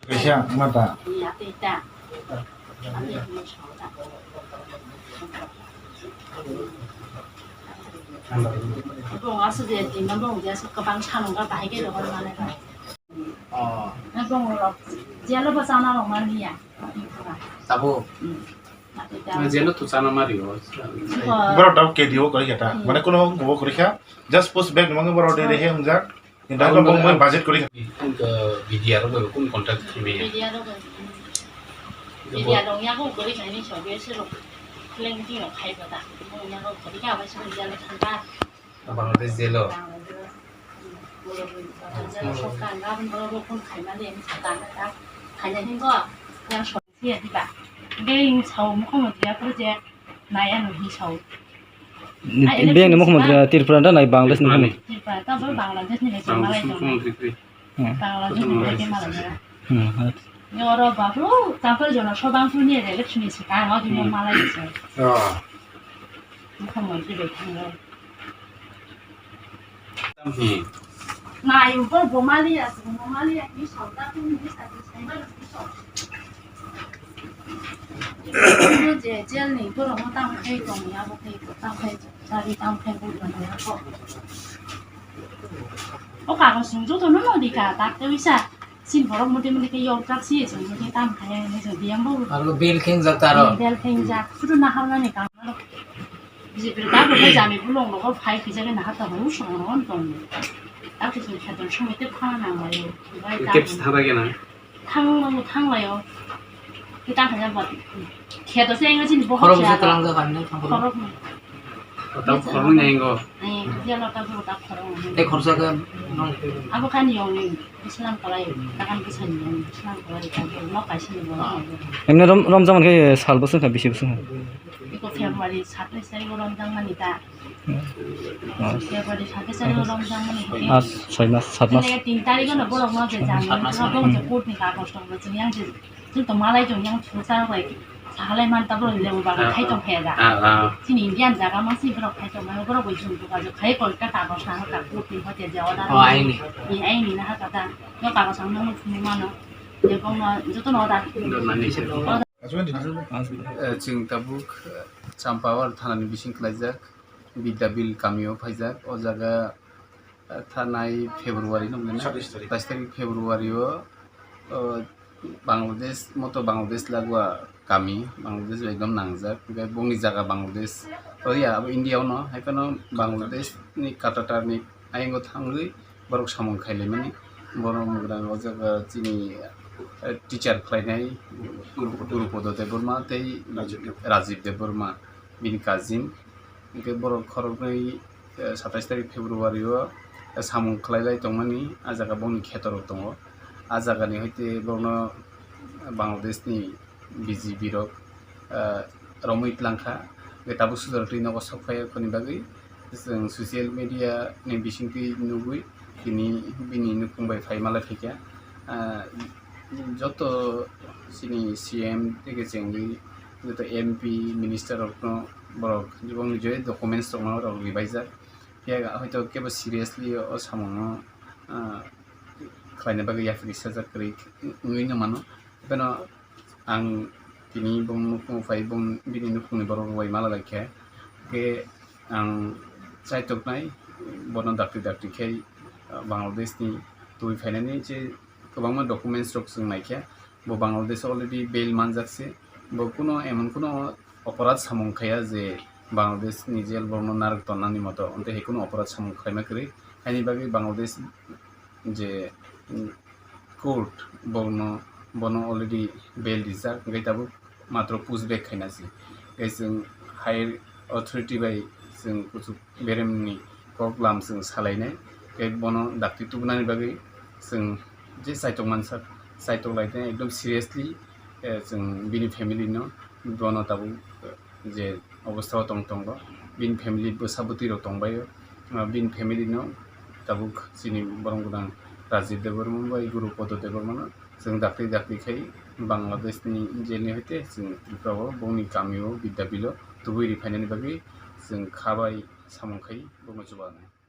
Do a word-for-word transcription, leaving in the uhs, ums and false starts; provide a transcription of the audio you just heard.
Kaisa mata. Bong aswk je tima bong je aswk kwbang sanong ba bahai khe rohor mane ba. Oh. Na bong rok jelo bo chana rok mani ya. Tabo. Hmm. Jelo tu chana mari o. Borok tabo K D O kori khe ta. Hmm. Mane kono gubo kori kha. Just post back nang borok de rehe hungjak. Inta ko bong bong budget kori. Ko B D R rok bai kun contact khimi. B D R rok bai. B D R rok ya ko kori khani so be se rok. Leng ti rok khai bata. Mo ya ko kori ka ba se B D R rok thang ka. Bangladesh jelo. Bangladesh. Mo ya ko jelo so ka ga bun rok kun khai ma le mi sa ta ta. Khai ya hin ko. Ya so. Iya, diba? Beng sao mukhang dia project naya no hi sao. Beng ni mukhang dia Tripura da nai Bangladesh ni mukhang. Tripura ta bo Bangladesh ni lagi malai. Bangladesh ni lagi malai. Hmm. Ni oro babu tampal jona sobang tu ni election ni sika no di mo malai ni. Ah. Mukhang dia bai thang. Tam hi. Nai bo bo mali ya, bo mali ya, ni sao ta tu ni sa ni sa ba ni sao. Je jel ni borok no tam khai tong ya, bo khai tong, tam khai, sari tam khai bo tong ya ko. O kagos sung joto no no di ka, tak te wisa. Sin borok mudi mudi ke yok jak si, sin mudi tam khai ni so diam bo. Aro bil kheng jak taro. Bil kheng jak, sudu na hal na ni kam. Bijipri ta bo jami bulong logo phai kisa ke naha ta hunu song ron tong. Ta kisa khaton song ite phana nang layo. Bai ta. Kep thang bai ke na. Thang layo, thang layo. Kita kaya ba. Kheto se enga jin bo. Khorok se talang ja kan ne, khorok. Khorok. Ta khorok ne engo. Eh, dia lo ta bo ta khorok. Te khorsa ke nong. Abo kan yong ni Islam kalai, ta kan kisa ni yong ni Islam kalai ta bo no kaisa ni bo. Emne rom, rom jaman ke sal bosong kha, bisi bosong kha. Iko February satais tarikh o romjak mani ta. Hmm. February satais tarikh o romjak mani. Pas, soi mas, sat mas. Tini tin tarikh o no borok no je jani, borok je court ni kagoj tong bo chini yang je, chwng to malai tong yang chwng sa bai sahalai man ta borok lebu baga khai tong khe da. Ah, ah. Chini Indian jaga ma si borok khai tong ma borok bai chwng to kagoj khai kol ka kagoj na ka court ni hote je order. Oh, aini. Ni aini na ha ka ta. Yo kagoj ang no phunu mano. Je bong no joto no order. Order. Eh, chwng tabuk, eh, Champawar thanani bising khlaijak, Bidyabil kamio phaijak. O jaga, eh, thanai February no hwnwi na? Satais tarik. Satais tarik February o, o, Bangladesh, moto Bangladesh lagua kami, Bangladesh ekdom nangjak. Hwnkhe bongni jaga Bangladesh, o ya, abo India o no, hai phano Bangladesh ni Katatar ni ayang o thangwi borok samung khailaimani. Borok wngkha o jaga chini, eh, teacher khlainai Gurupodo Debbarma tei Rajiv Debbarma. Rajiv Debbarma, bini cousin. Hwnkhe borok khoroknwi, eh, satais tarik February o, eh, samung khlailai tongmani, ah jaga bongni kheto rok tongo. Ah jagani hoite borokno Bangladesh ni B G B rok, eh, romwi tlangkha. Hwnkhe tabuk sujaratwi nogo sok phai, aboni bagwi. Chwng social media ni bisingtwi nugwi tini bini nukhung bai phai malai phaikha. Ah, joto chini C M tei khe chengwi joto M P minister rokno borok bongni je documents rokno rok ribaijak. Phiya hoito kebo seriously o samungno, ah, khlaina bagwi yapri sajak kwrwi wngwi no mano. Pheno ang tini bong nukhung phai, bong bini nukhungni borok rok bai mala lai khe, khe ang chaitoknai bono dakti dakti khe, ah, Bangladesh ni twi phainani je kwbangma documents rok chwng nai khe, bo Bangladesh already bail manjak se, bo kuno emon kuno oporadh samung khaya je Bangladesh ni jail borokno narwk tonnani moto, hwnkhe hai kuno oporadh samung khlaima kwrwi, haini bagwi Bangladesh je, mm, court bono, bono already bail rijak, hwnkhe tabuk matro push back khaina se. Hwnkhe chwng higher authority bai chwng kuchuk beremni kok lam chwng salainai, hwnkhe bono dakti tubunani bagwi chwng je chaitok mansak, chaitok lai khe ekdom seriously, eh, chwng bini family no bono tabuk, eh, je obostha o tong tongo. Bini family bwsa bwtwi rok tongbaio. Ah, bini family no tabuk chini borong gwnang Rajit Debbarma bai Guru Podo Debbarma no chwng dakti dakti khai Bangladesh ni jail ni hoite chwng Tripura o bongni kami o Bidya Bilo tubui ri phainani bagwi chwng kha bai samung khai bongno chubanai.